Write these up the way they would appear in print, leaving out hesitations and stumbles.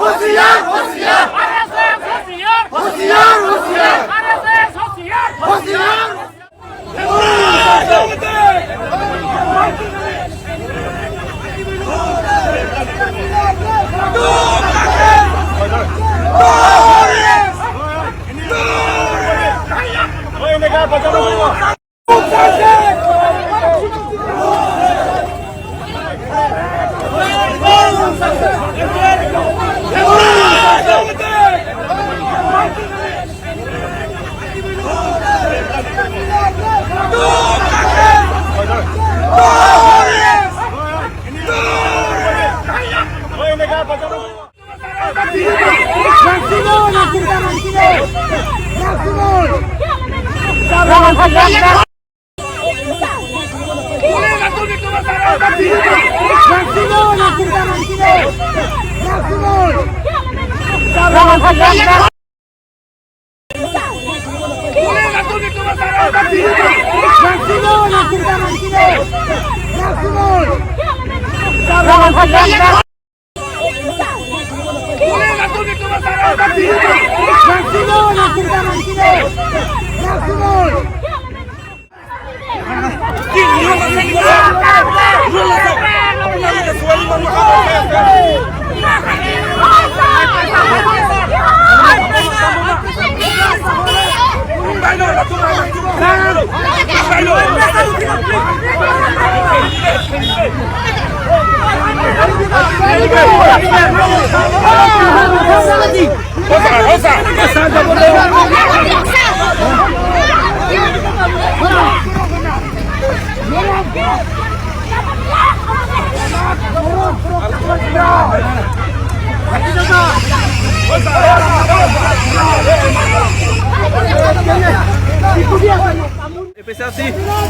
হুঁশিয়ার হুঁশিয়ার হুঁশিয়ার হুঁশিয়ার হুঁশিয়ার আরএসএস হুঁশিয়ার হুঁশিয়ার।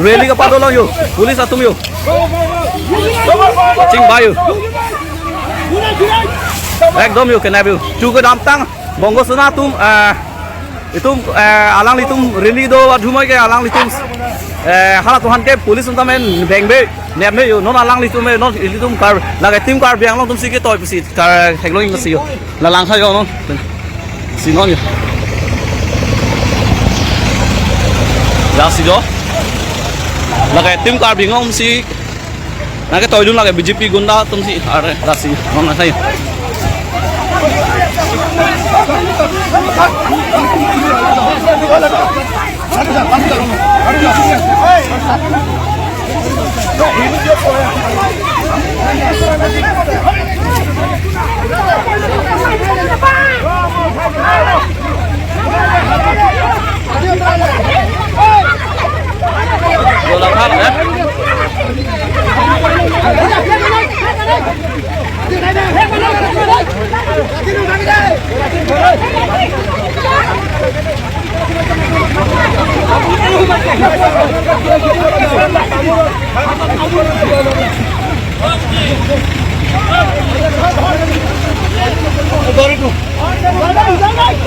Rally ka padulong yo. Pulis atum yo. Ching bayu. Ekdom yo kenab yo. Chuko dam tang bongo sona tum itum alang litum rally do adhumai ke alang litum hala tuhan ke police unta men beng be nem yo non alang litum me non litum kar lagai tim kar biang long tum si ke toy pisi kar thaklong ing si yo lalang kha yo non si non yo ya si jo lagai tim kar biang long si na ke toy dun lagai BJP gunda tum si are rasi non na sai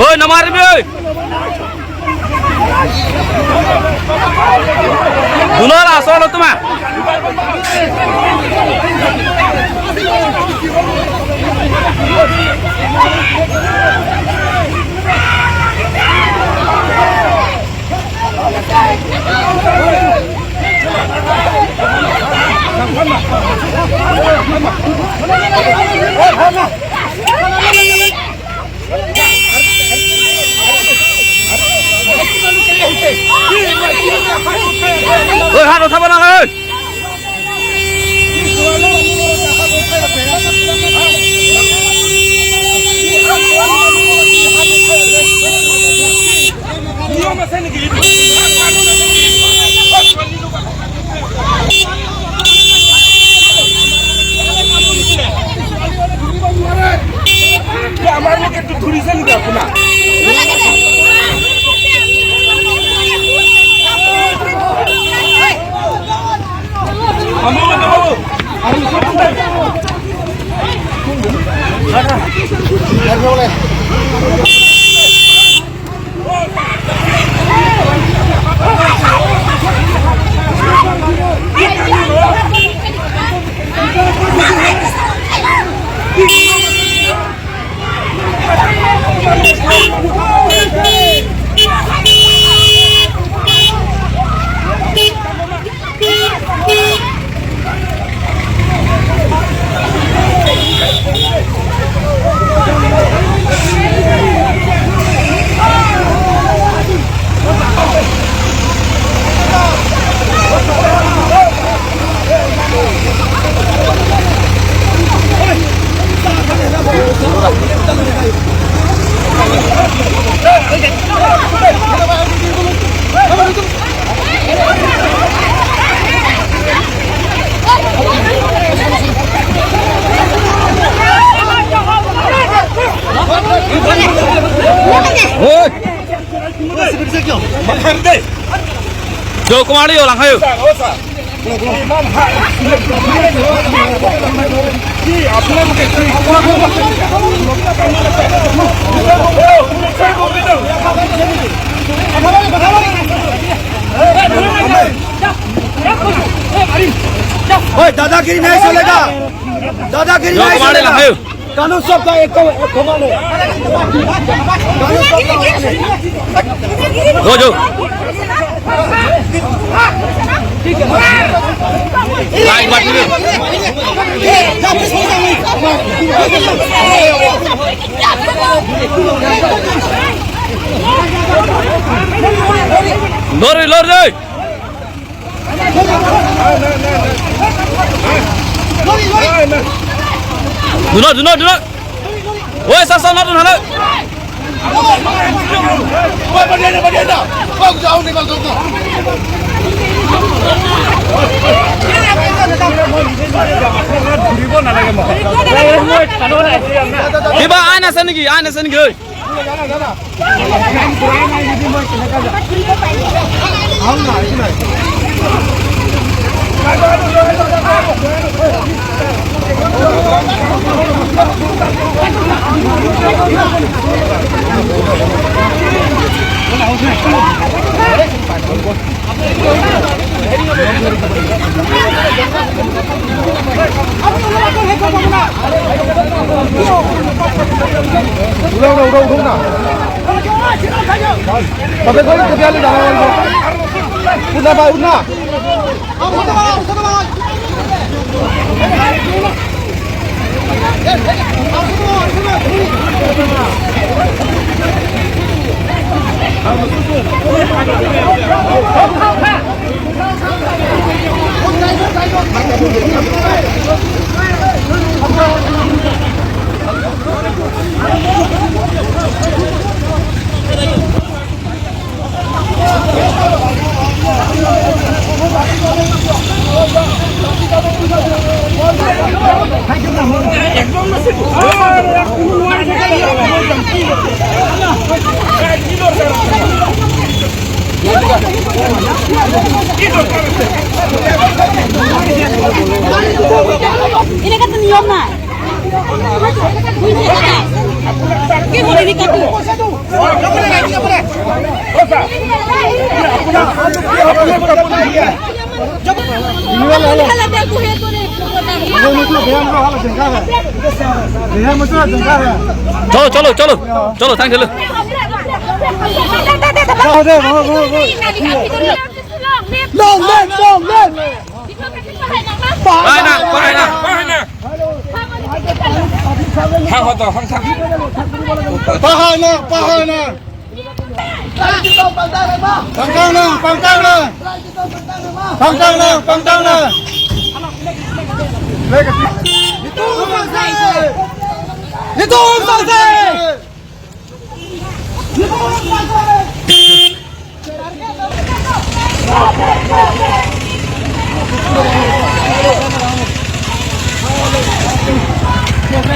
Oi, namarbi oi. Dunora solo tuma. Oi, হাত উঠাব না ঐ। আমাৰ লোক একটু ধৰিছে নেকি আপোনাক? Kumari lang hayo. ओए दादागिरी नहीं चलेगा, दादागिरी नहीं चलेगा। कानून सबका एक समान है। जो जो লড়ে লড়ে দুনো দুনো দুনো ওই সাসা না দুনো কিবা আইন আছে নেকি? আইন আছে নেকি? এনেকা নিয়ম নাই। কি বলি চলো চলো চলো চলো thank you. Long live, long live. ไปนะไปนะ ไปนะ Pahana, pahana. Pangkang na, pangkang na. Pangkang na, pangkang na. Litong Salse! Litong Salse!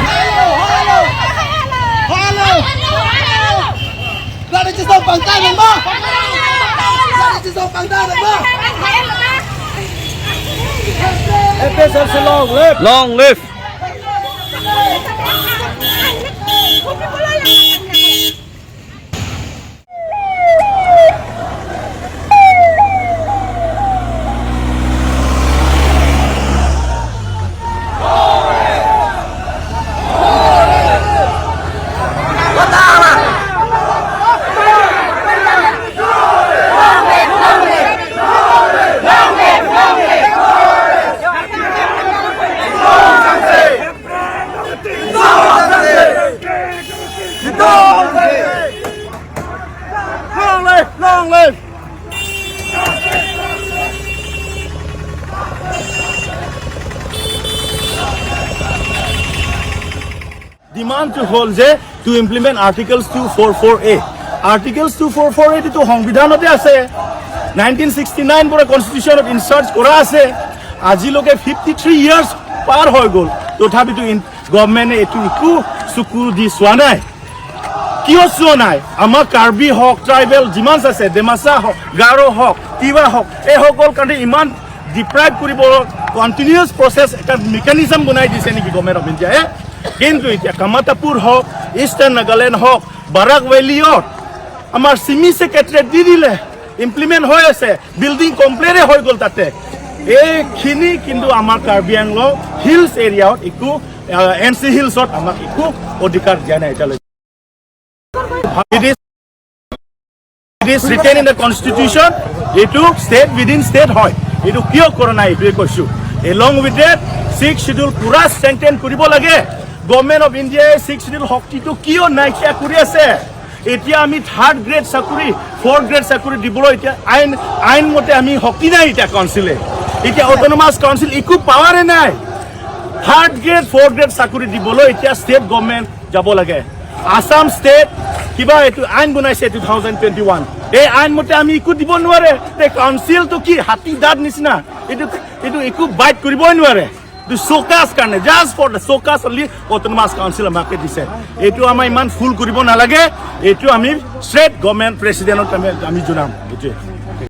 Halo! Long live! Long live! Long live! Long live! ডিমাণ্ডটো হ'ল যে to implement articles 244A. Articles 244 এটো সংবিধানতে আছে, 1969 পৰা কনষ্টিটিউশ্যনত insert কৰা আছে। আজিলৈকে 53 years পাৰ হৈ গ'ল, তথাপিতো গভমেণ্টে এইটো একো চকু দি চোৱা নাই। কিয় চোৱা নাই? আমাৰ কাৰ্বি হওক, ট্ৰাইবেল যিমান আছে, ডিমাচা হওক, গাৰো হওক, তিৱা হওক, এইসকল কাৰণে ইমান ডিপ্ৰাইভ কৰিব কণ্টিনিউৱাছ প্ৰচেছ এটা মেকানিজম বনাই দিছে নেকি গভৰ্ণমেণ্ট অফ ইণ্ডিয়াই? কিন্তু এতিয়া কামাতাপুৰ হওক, ইষ্টাৰ্ণ নাগালেণ্ড হওক, বাৰাক ভেলীত আমাৰ চিমি ছেক্ৰেটাৰীত দি দিলে, ইমপ্লিমেণ্ট হৈ আছে, বিল্ডিং কমপ্লিটে হৈ গ'ল তাতে এইখিনি। কিন্তু আমাৰ কাৰ্বি আংলং হিলছ এৰিয়াত একো, এন চি হিলছত আমাক একো অধিকাৰ দিয়া নাই এতিয়ালৈকে। It is written in the constitution. এইটো ষ্টেট উইদিন ষ্টেট হয়। এইটো কিয় কৰা নাই, এইটোৱে কৈছোঁ। Along with that, Sixth Schedule পুৰা ষ্ট্ৰেংথেন কৰিব লাগে। গভৰ্ণমেণ্ট অফ ইণ্ডিয়াই ছিক্স শ্বিডিউল শক্তিটো কিয় নাইকিয়া কৰি আছে? এতিয়া আমি থাৰ্ড গ্ৰেড চাকৰি, ফ'ৰ্থ গ্ৰেড চাকৰি দিবলৈ এতিয়া আইনমতে আমি শক্তি নাই। এতিয়া কাউন্সিলে, এতিয়া অট'নমাছ কাউন্সিল একো পাৱাৰে নাই। থাৰ্ড গ্ৰেড, ফ'ৰ্থ গ্ৰেড চাকৰি দিবলৈ এতিয়া ষ্টেট গভৰ্ণমেণ্ট যাব লাগে। আছাম ষ্টেট কিবা এইটো আইন বনাইছে 2021। এই আইনমতে আমি একো দিব নোৱাৰে। এই কাউন্সিলটো কি হাতী দাঁত নিচিনা, এইটো একো বাইট কৰিবই নোৱাৰে। এইটো চকাছ কাৰণে, just for the show cause only autonomous council আমাকে দিছে। এইটো আমাৰ ইমান ফুল কৰিব নালাগে। এইটো আমি ষ্টেট গভৰ্ণমেণ্ট প্ৰেচিডেণ্টক আমি জনাম এইটোৱে।